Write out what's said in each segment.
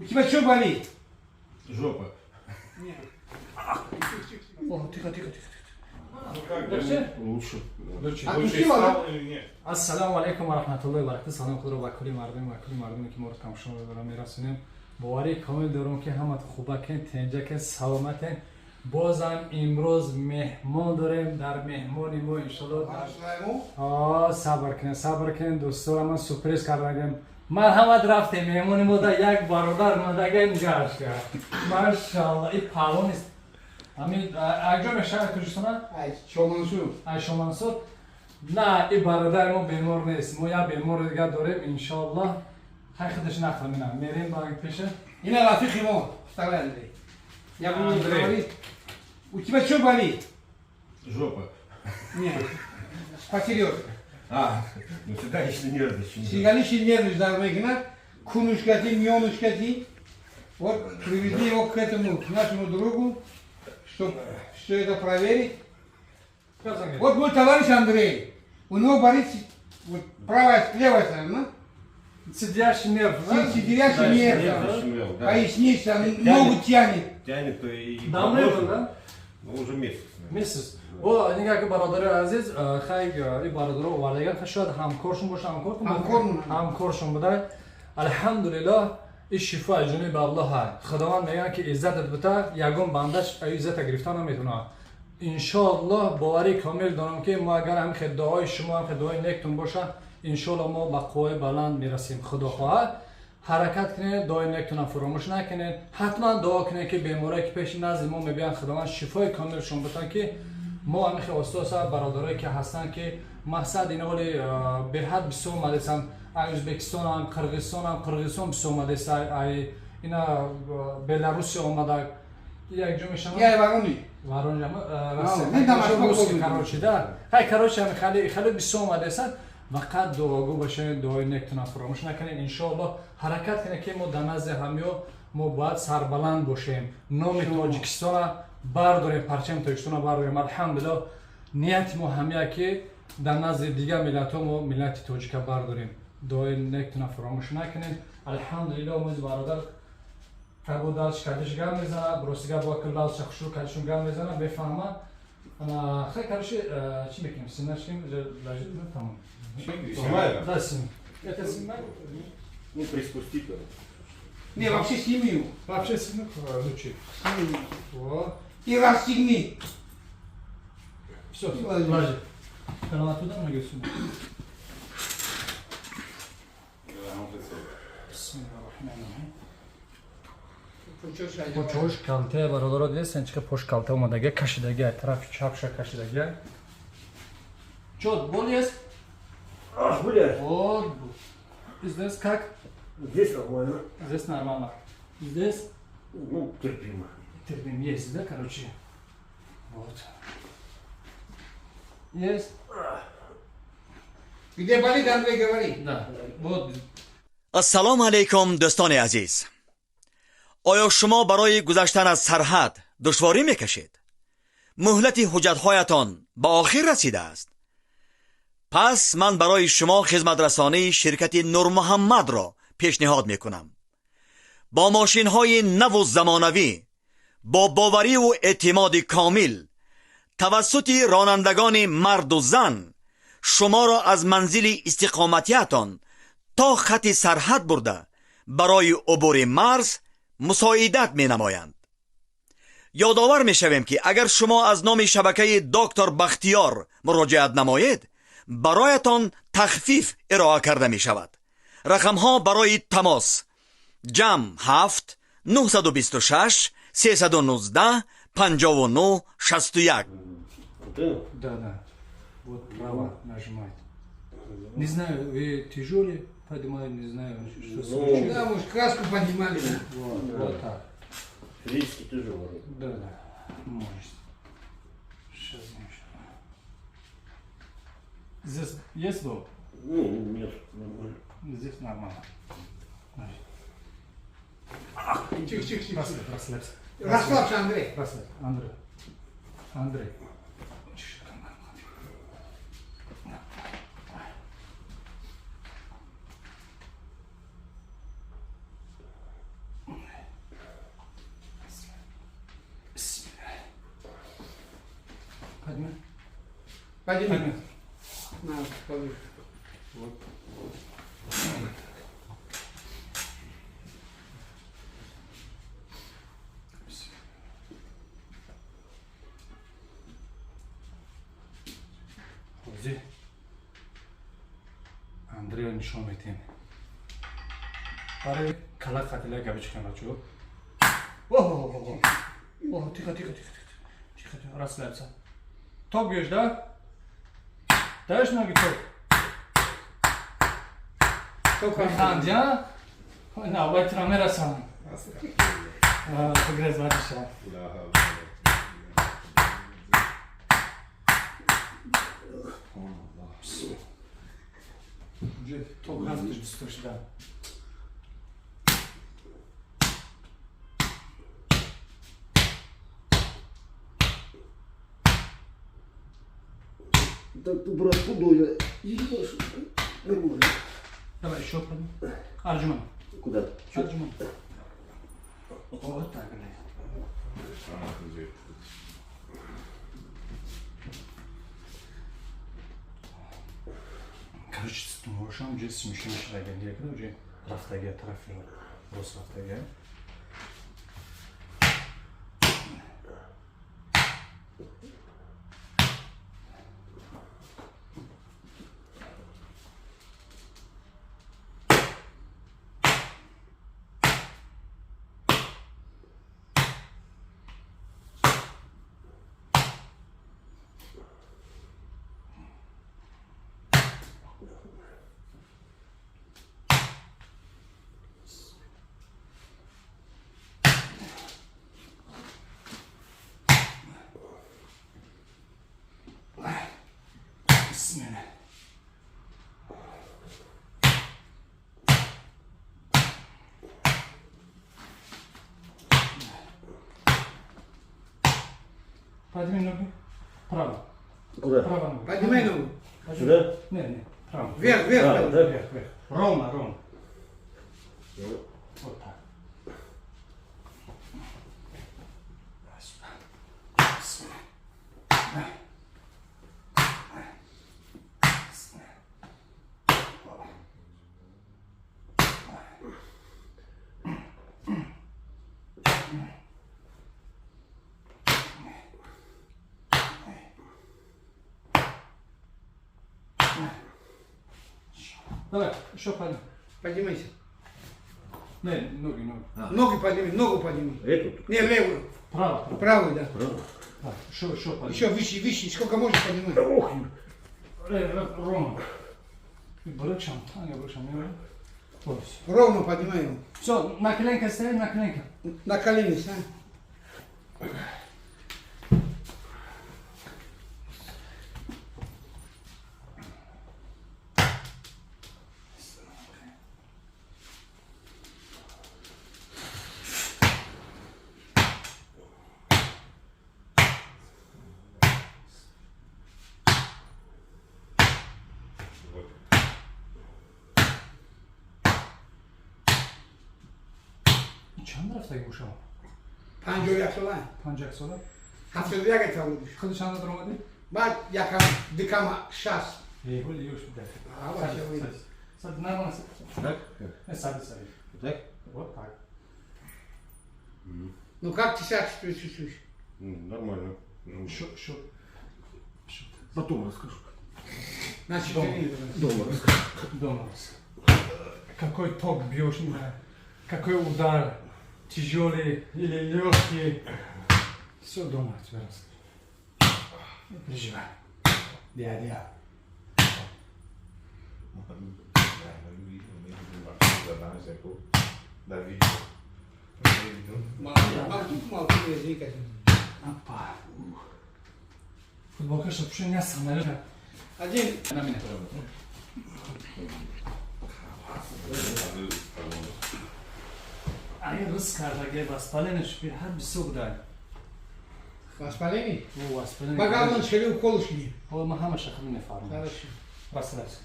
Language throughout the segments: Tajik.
У тебя что болит? Жопа. О, тихо, тихо, тихо. Ну как, Легче? Лучше. Лучше. Отпустила, да? Или нет? Ассалому алайкум ва раҳматуллоҳи ва баракатуҳ. Салом худро ба кулли мардум ва кулли мардуме ки моро тамошо медоранд мерасонем. Боварии комил дорам ки ҳамат хубакен, тенҷакен, саломатен. Бозам имрӯз меҳмон дорем. Дар меҳмони мо иншолло сабр кунед, сабр кунед дӯстора, ман сюрприз кардагем. Марҳамат, рафтем меҳмони мо да як бародар мадагем гаш кард. Машалло, и паҳлон нест. Ҳамин акҷо мешавад Тоҷикистона? Ай, Шомансур. Ай Шомансур. На, и бародари мо бемор нест. Мо як бемори дигар дорем, иншоаллоҳ. Хай худаш нақл менам. Мерем ба пеша. Ина рафиқи мо. Вставай, Андрей. Я буду Андрей. говорить. У тебя что болит? Жопа. Нет. Посерьезно. А, ну седалищный нерв зачем? Седалищный нерв дармегна, кунушкати, мионушкати. Вот привезли его к этому, к нашему другу, чтобы все это проверить. Вот мой товарищ Андрей. У него болит вот, правая, левая сторона. Сидящий нерв, да? Сидящий нерв. Защемлял, да. Поясница, Тянет. ногу тянет. Тянет и... Давно это, да? Ну, уже месяц. наверное. Месяц. О, нигоҳ ки бародари азиз, хай и бародаро овардаган, хай шояд ҳамкоршон боша, ҳамкор Ҳамкор. ҳамкоршон буда. Алҳамдулиллоҳ, и шифо аз ҷониби Аллоҳ ҳай. Худованд мегӯяд ки иззатат бита, ягон бандаш иззата гирифта наметавонад. Иншоаллоҳ, боварии комил дорам ки мо агар ҳамин хел дуои шумо, ҳамин хел дуои нектун боша, иншоаллоҳ мо ба қувваи баланд мерасем. Худо хоҳад. Ҳаракат кунед, дуои нектунам фуромӯш накунед. Ҳатман дуо кунед ки беморое ки пеши назди мо мебиёянд, Худованд шифои комилшон битад, ки мо ҳамин хел оста-оста бародарое ки ҳастанд, ки мақсад ин оли беҳад бисёр омадесанд, ай Ӯзбекистонам, Қирғизистонам, Қирғизистон бисёр омадест, ай ина Беларусия омада, якҷо мешаванд. Я Воронеж. Воронеж, не, там Москва русский, был. Короче, да. Хай, короче, ҳами хеле хеле бисёр омадесанд. Фақат дуогӯ бошед, дуои нектунам фуромӯш накунед. Иншоаллоҳ, ҳаракат кунед ки мо дар назди ҳамё мо бояд сарбаланд бошем. Номи Тоҷикистона бардорем, парчами Тоҷикистона бардорем. Алҳамдулиллоҳ, нияти мо ҳамия ки дар назди дигар миллатҳо мо миллати тоҷика бардорем. Дуои нектуна фуромӯш накунед. Алҳамдулиллоҳ, мо бародар кабо далш кадиш гап мезанад, рости гап бо лалша хушрӯ кадишон гап мезанад, бефаҳма. Хай, короче, чӣ мекунем? Симашкем, ложит, тамом. Снимаю? Да, сними. Это снимай? Ну, приспустить надо. Не, вообще сними его. Вообще сними, лучше. Сними. Вот. И расстегни. Все, Ложи. ложи. Голова туда, ноги сюда. Бисмиллоҳир-раҳмонир-раҳим. Почош калте бародаро дидестен, чӣ пош калте омадага, кашидага, тарафи чапша кашидага. Чё, боль есть? Ах, бля, Вот. Здесь как? Здесь нормально. Здесь нормально. Здесь? Ну, терпимо. Терпим, есть, да, короче? Вот. Есть? Где болит, Андрей, говори. Да. Вот. Ассалому алайкум, дӯстони азиз. Оё шумо барои гузаштан аз сарҳад душворӣ мекашед? Муҳлати ҳуҷҷатҳоятон ба охир расидааст? Пас ман барои шумо хизматрасонии ширкати Нурмуҳаммадро пешниҳод мекунам. Бо мошинҳои наву замонавӣ, бо бовариву эътимоди комил, тавассути ронандагони марду зан шуморо аз манзили истиқоматиятон то хати сарҳад бурда, барои убури марз мусоидат менамоянд. Ёдовар мешавем, ки агар шумо аз номи шабакаи Доктор Бахтиёр муроҷиат намоед, бароятон тахфиф ироа карда мешавад. Рақамҳо барои тамос: +7 926 319 59 61. Вот это? Да. Вот право нажимает. Не знаю, вы тяжелый, поднимали, не знаю, что Ну, случилось. Да, может, краску поднимали. Вот, вот так. Физически тяжело. Да. Может. Сейчас. Здесь есть боль? Ну, нет, нормально. Здесь нормально. Тихо, тихо, тихо. Расслабь, расслабься. Расслабься, Андрей. Расслабь. Андрей. Андрей. Подними. На, положи. Ҳозир Андреро нишон метиҳем. Барои кала қатила габичкан бачо. Оҳ, оҳ, тихо, тихо, тихо, тихо, тихо, расслабься. Ток бьешь, да? Даешь ноги ток? Ток. Механди, а? Навбати ро мерасонам. Фигрез варишам. Ток ҳафташ бисту шуда. Так ты, брат, худой. Ебашь. Нормально. Давай еще подними. Арджуман. Куда? Чё? Арджуман. Вот так, блядь. Короче, стумошам уже смешно шаган якда уже рафтага тарафи рост рафтага. Бисмилла. Подними ноги. Право. Куда? Право ногу. Поднимай ногу. Сюда? Не, не, право. Вверх, вверх. А, давай. да? Вверх, вверх. Ровно, ровно. Вот так. Давай сюда. Бисмилла. Бисмилла. Давай, еще подними. Поднимайся. Не, ноги, ноги. Ноги подними, ногу подними. Эту? Не, левую. Право, право. Правую, да. Да, еще, еще подними. Еще выше, выше. Сколько можешь поднимай. Ох, Ровно. Брыкшам, Таня, брыкшам, не Вот. Ровно поднимай его. Все, на коленке стоит, на коленке. На колени стань. Чанд рафтаги бошам? 51 сола. 51 сола? 71 таваллуд. Худи чанд дар омадӣ? Баъд якам дикама 60. Эй, ҳоли ёш буда. А, вообще вы. Садись, нормально, садись. Так? Не, садись, садись. Так? Вот так. Ну как ты себя чувствуешь? Ну, нормально. Шо, шо. Шо. Потом расскажу. Значит, Дома. тренируй. Дома расскажу. Дома. Какой ток бьешь, на, какой удар, тяжелый или легкий. Все дома тебе расскажу. Не переживай. Дядя. Опа. Футболка, чтоб вообще не самолет. Один. На меня. Ай, рӯз кардаге воспаление ҳар бисёр будай. Воспаление? О, воспаление. Багалон шели укол шли. О, ма ҳамаша хеле мефармам. Хорошо. Раз, раз.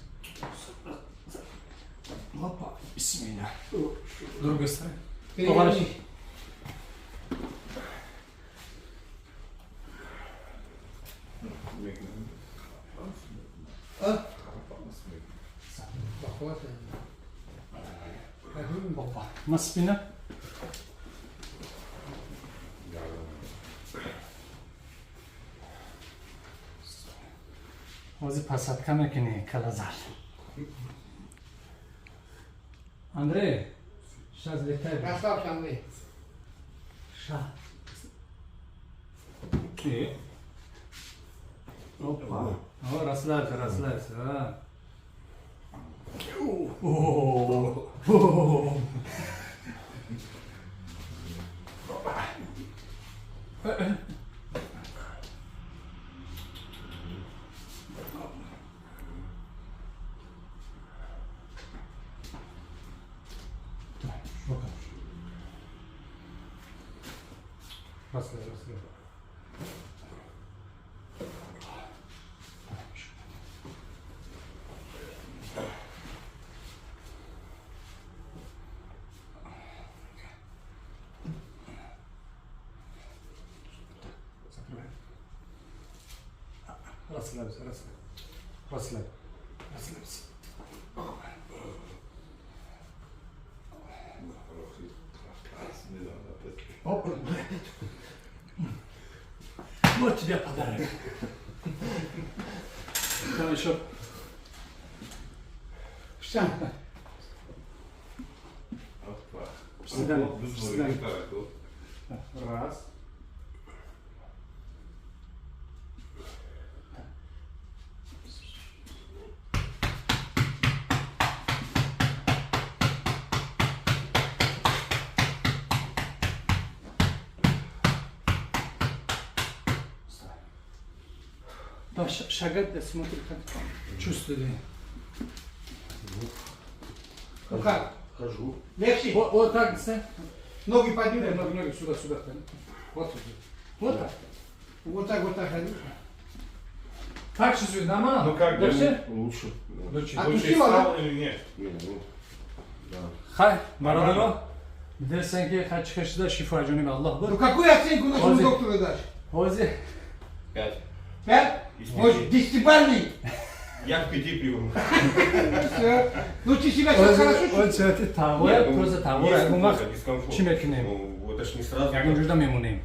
Опа, бисмилла. Другой стороны. Товарищ. Переверни. На спина. Ҳозир посадка мекунӣ калазар. Андрей, сейчас летай. Расслабься, Андрей. Ша. Опа. О, расслабься, расслабься. А. О, о. Расслабь, расслабь. Расслабься, расслабь. Расслабь. Расслабься. Оп. Вот тебе подарок. Там еще. Что? Свидание. Раз. Да, шагать, да, смотри, как чувствовали. Ну как? Хожу. Легче? Вот, вот так, все. Ноги подними. Ноги, ноги, сюда, сюда. Вот, вот так. Вот так, вот так ходи. Так чувствую, нормально? Ну как, легче? Лучше. Лучше. Лучше стал или нет? Ну, да. Хай, бародаро, десен ки хай чиқашида шифо ҷониби Аллоҳ буд. Ну какую оценку нашему доктору дашь? Ҳозир. 5. 5? Может, десятибалльный? Я к 5 привык. Всё. Ну ты себя сейчас хорошо чувствуешь? Тағоя, просто тағоя, ягон вақт чӣ мекунем? Ну, это ж не сразу. Ягон ҷурда мемонем.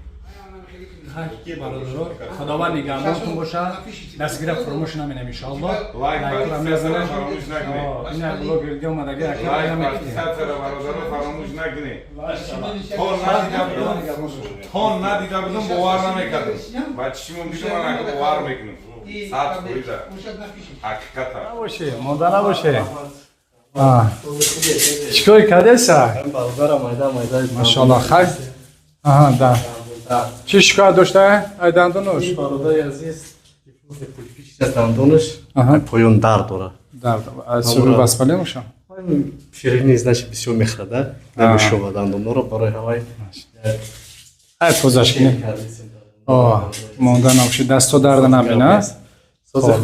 Хай, бародаро, Худованд нигаҳбонтон бошад. Дастгира фуромӯш намекунем иншоаллоҳ. Лайк, подписаться фаромӯш накунед. Ина блогер ди омадаги ака Лайк, намекунем. подписаться бародаро фаромӯш накунед. То надида будам, бовар намекардам. Ба чишмам дидам, ман ака бовар мекунам. 100%. Ҳақиқата. Набошед, монда набошед. Чикор кардеса? Бародарам майда майда. Машаллоҳ, хай. Аҳа, да. Чӣ шикоят дошта? Ай дандонуш? Ин бародари азиз пульпич дандонаш поён дард дорад. Дард. Аз сӯи воспаление мешавад? Ширинӣ значит бисёр мехӯрад, намешова дандонҳоро барои ҳавай. Ай тозаш кунем. Монда набошед, дастҳо дарда набина.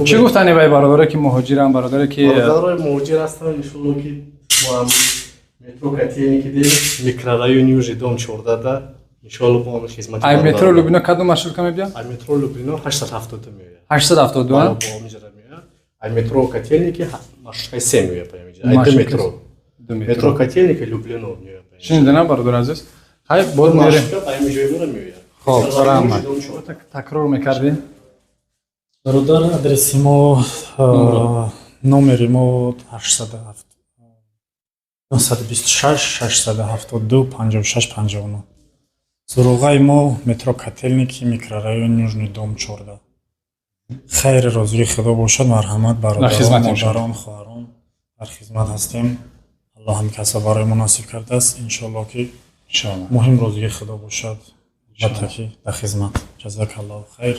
Чӣ гуфтани вай бародаре ки муҳоҷирам, бародаре ки бародарои муҳоҷир ҳастанд, иншоалло ки мо ҳам метро Котельники дем, микрорайони Южный дом 14 да, иншоалло бо ҳам хизмати. Ай метро Люблино кадом маршрутка мебиям? Ай метро Люблино 872 меояд. 872? Бо ҳамиҷара меояд. Ай метро Котельники маршруткаи 3 меояд паямиҷа. Ай ду метро. Метро Котельники Люблино меояд. Шунидана бародар азиз? Хай боз мерем. Маршрутка паямиҷои моро меояд. Хоб, раҳмат. Такрор мекардем. Бародар, адреси мо, номери мо 807 926 672 56 59. Суроғаи мо метро Котельники, микрорайон Южный дом 14. Хайри розии Худо бошад, марҳамат бародарон, модарон, хоҳарон, дар хизмат ҳастем. Аллоҳ ҳам касо барои мо насиб кардааст, иншоаллоҳ ки муҳим розии Худо бошад, албатта ки дар хизмат. Ҷазакаллоҳу хайр.